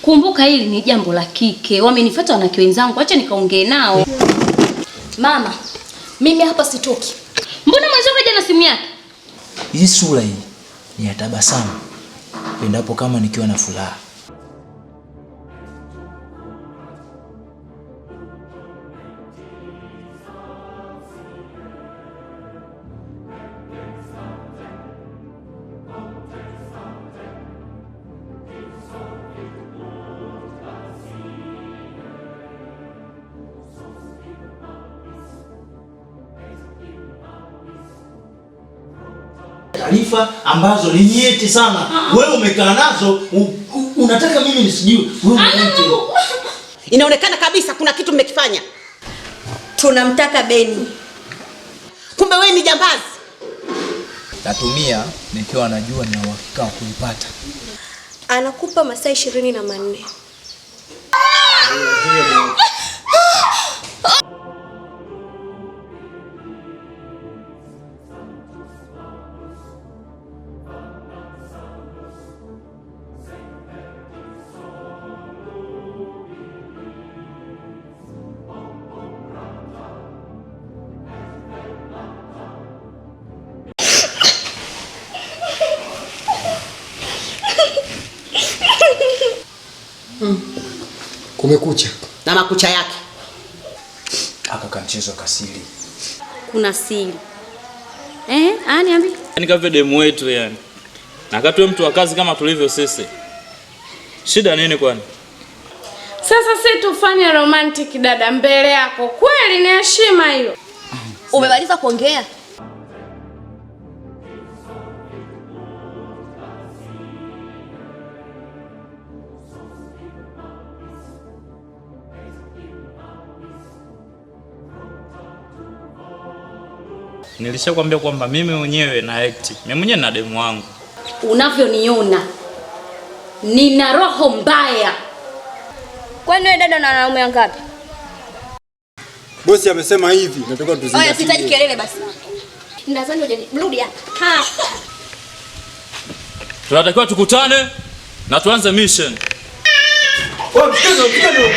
Kumbuka hili ni jambo la kike. Wamenifuata wanawake wenzangu, acha nikaongee nao. Mama, mimi hapa sitoki. Mbona mwenzako haja na simu yake? Hii sura hii ni ya tabasamu endapo kama nikiwa na furaha. Taarifa ambazo ni nyeti sana. Wewe umekaa nazo, unataka mimi nisijue. Wewe mtu. Inaonekana kabisa kuna kitu mmekifanya. Tunamtaka Beni. Kumbe wewe ni jambazi. Natumia nikiwa najua nina uhakika wa kuipata. Anakupa masaa 24. Kumekucha. Na makucha yake. Aka kamchezo kasiri. Kuna siri. Niambie. Yaani kama demu wetu yani. Na katuwe mtu wa kazi kama tulivyo sisi. Shida nini kwani? Sasa si tufanye romantic dada mbele yako. Kweli ni heshima hiyo. Umemaliza kuongea? Nilishakwambia kwamba mimi mwenyewe na act. Mimi mwenyewe na demu wangu. Unavyoniona nina roho mbaya. Kwani wewe dada una wanaume wangapi? Bosi amesema hivi, nataka tuzingatie. Oya, sitaji kelele basi. Nadhani hujanirudi hapa. Tunatakiwa tukutane na tuanze mission. Wewe msikize, msikize.